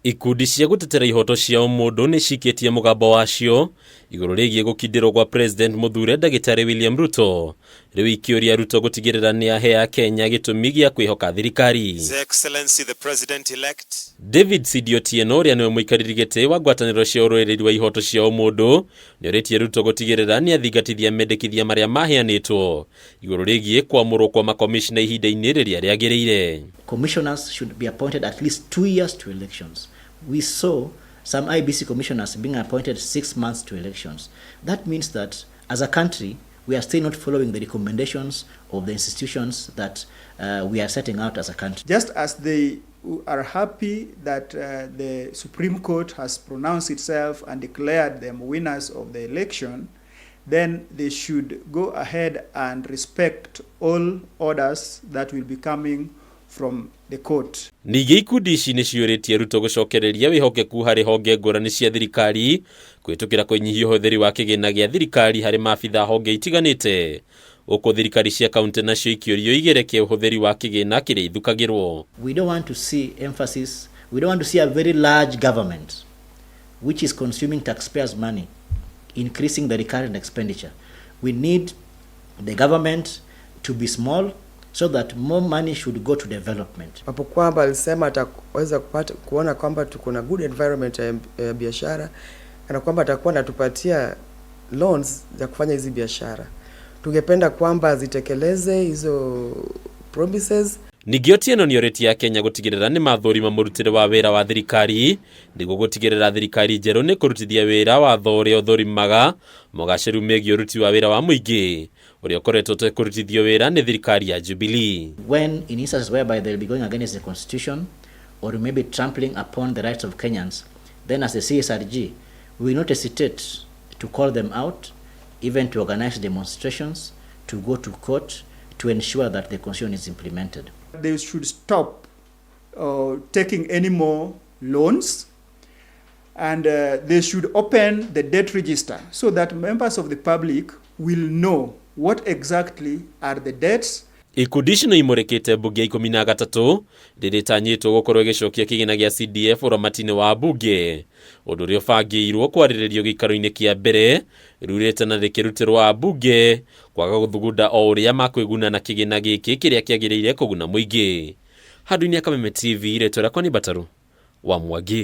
Ikundi cia gũtetera ihoto cia ũmũndũ nĩ cikĩtie mũgambo wacio igũrũ rĩgiĩ gũkindĩrwo gwa President mũthure ndagĩtarĩ William Ruto, rĩu ikĩũria Ruto gũtigĩrĩra nĩ ahe Akenya gĩtũmi gĩa kwĩhoka thirikari. His Excellency the President-elect. David Sidi Otieno, ũrĩa nĩwe mũikarĩri gĩtĩ wa ngwatanĩro cia ũrũĩrĩri wa ihoto cia ũmũndũ, nĩ orĩtie Ruto gũtigĩrĩra nĩ athingatithia mendekithia marĩa maheanĩtwo igũrũ rĩgiĩ kwamũrwo kwa makomishna ihinda-inĩ rĩrĩa rĩagĩrĩire. Commissioners should be appointed at least 2 years to elections. We saw some IEBC commissioners being appointed 6 months to elections. That means that as a country, we are still not following the recommendations of the institutions that we are setting out as a country. Just as they are happy that the Supreme Court has pronounced itself and declared them winners of the election, then they should go ahead and respect all orders that will be coming from the court. Ningĩ ikundi ici nĩ ciũrĩtie Ruto gũcokereria wĩhokeku harĩ honge ngũrani cia thirikari kũhĩtũkĩra kũnyihia ũhũthĩri wa kĩgĩna gĩa thirikari harĩ maabitha honge itiganĩte, gũkũ thirikari cia kaunti nacio ikĩũrio igereke ũhũthĩri wa kĩgĩna kĩrĩa ithukagĩrwo. We don't want to see emphasis, we don't want to see a very large government which is consuming taxpayers' money, increasing the recurrent expenditure. We need the government to be small so that more money should go to development. Hapo kwamba alisema ataweza kupata kuona kwamba tuko na good environment ya biashara na kwamba atakuwa anatupatia loans za kufanya hizi biashara. Tungependa kwamba zitekeleze hizo promises. Ningĩ Otieno nĩ orĩtie Akenya gũtigĩrĩra nĩ mathũrima mũrutĩre wa wĩra wa thirikari nĩguo gũtigĩrĩra thirikari njerũ nĩ kũrutithia wĩra watho ũrĩa ũthũrimaga mogacĩru megiĩ ũruti wa wĩra wa mũingĩ ũrĩa ũkoretwo ũtekũrutithio wĩra nĩ thirikari ya Jubilee. When in instances whereby they'll be going against the constitution or maybe trampling upon the rights of Kenyans, then as the CSRG, we will not hesitate to call them out, even to organize demonstrations, to go to court, to ensure that the constitution is implemented. They should stop taking any more loans and they should open the debt register so that members of the public will know what exactly are the debts. Ikundi ici no imũrĩkĩte mbunge ya 13 rĩrĩa ĩtanyĩtwo gũkorwo ĩgĩcokia kĩgĩna gĩa CDF ũramati-inĩ wa mbunge, ũndũ ũrĩa ũbangĩirwo kwarĩrĩrio gĩikaro-inĩ kĩa mbere rurĩte na rĩkĩrutĩrwo ambunge kwaga gũthugunda o ũrĩa makwĩguna na kĩgĩna gĩkĩ kĩrĩa kĩagĩrĩire kũguna mũingĩ. Handũ-inĩ ya Kameme TV, rĩtwa rĩakwa nĩ Mbataru wa Mwangi.